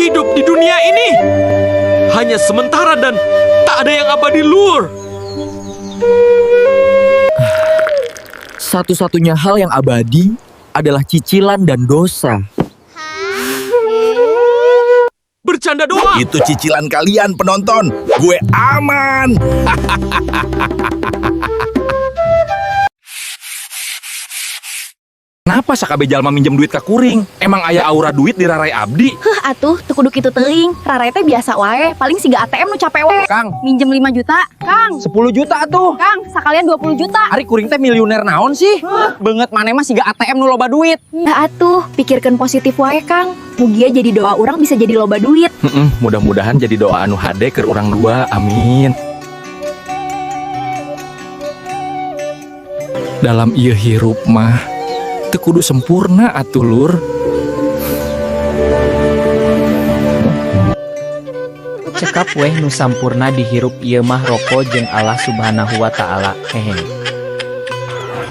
Hidup di dunia ini hanya sementara dan tak ada yang abadi, lur. Satu-satunya hal yang abadi adalah cicilan dan dosa. Bercanda doang. Itu cicilan kalian penonton. Gue aman. Kenapa sakabe jalma minjem duit ka kuring? Emang aya aura duit di rarai abdi? Heuh atuh, teu kudu kitu teuing. Rarai teh biasa wae, paling siga ATM nu capek we. Kang, Minjem 5 juta, Kang. 10 juta tuh. Kang, sakalian 20 juta. Ari kuring teh miliuner naon sih? Beungeut maneh mah siga ATM nu loba duit. Nah atuh, pikirkan positif wae, Kang. Mugia jadi doa urang bisa jadi loba duit. Mudah-mudahan jadi doa anu hade keur urang dua. Amin. Dalam ieu hirup mah teu kudu sempurna atuh, lur. Cekap weh, nu sampurna dihirup ieu mah roko jeung Allah Subhanahu wa Ta'ala, hehe.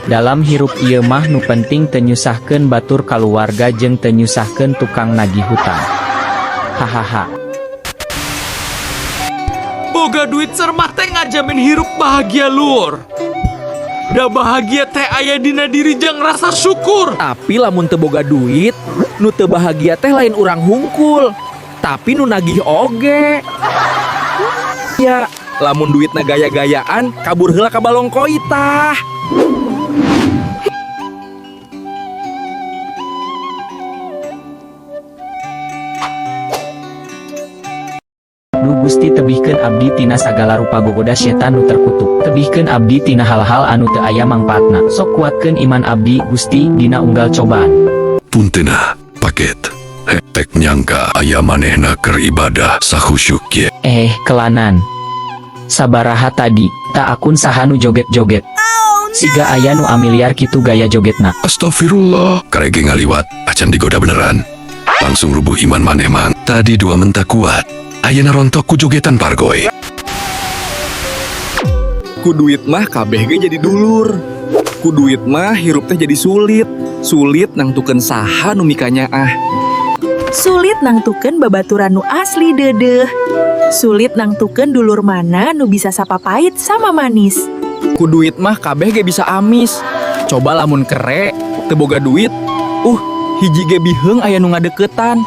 Dalam hirup ieu mah nu penting teu nyusahkeun batur, kaluarga, jeung teu nyusahkeun tukang nagih hutang. Hahaha. Boga duit sermah teh ngajamin hirup bahagia, lur. Da bahagia teh aya dina diri jang rasa syukur. Tapi lamun teu boga duit, nu teu bahagia teh lain urang hungkul, tapi nu nagih oge. Ya, lamun duitna gaya-gayaan, kabur heula ka balong koi tah. Duh Gusti, tebihkeun abdi tina sagala rupa gogoda setan nu terkutuk. Tebihkeun abdi tina hal-hal anu teu aya mangpaatna. Sok kuatkeun iman abdi, Gusti, dina unggal cobaan. Puntena paket. Hetek nyangka aya manehna keur ibadah sahusyuk ye. Eh, kelanan. Sabaraha tadi, tak akun saha nu joget-joget. Siga aya nu amiliar kitu gaya jogetna. Astagfirullah, karege ngaliwat, acan digoda beneran. Langsung rubuh iman maneh, mang. Tadi dua mentah kuat, ayeuna rontok ku jogetan pargoy. Ku duit mah kabeh ge jadi dulur. Ku duit mah hirup teh jadi sulit. Sulit nangtukeun saha nu mikanyaah. Sulit nangtukeun babaturan nu asli deudeuh. Sulit nangtukeun dulur mana nu bisa sapapait sama manis. Ku duit mah kabeh ge bisa amis. Coba lamun kere, teu boga duit, hiji ge biheung aya nu ngadeukeutan.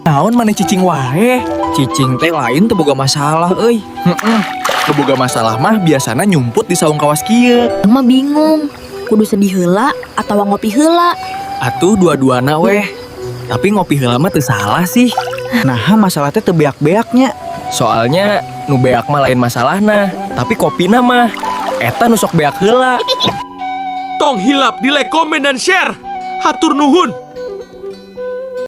Naon maneh cicing wae? Cicing teh lain teu boga masalah euy. Heeh. Teu boga masalah mah biasana nyumput di saung kawas kieu. Mah bingung, kudu sedih heula atau ngopi heula. Atuh dua-duana weh. Tapi ngopi heula mah teu salah sih. Nah, masalah teh teu beak-beaknya. Soalnya nu beak mah lain masalahna, tapi kopina mah eta nu sok beak heula. Tong hilap di like, komen, dan share. Hatur nuhun.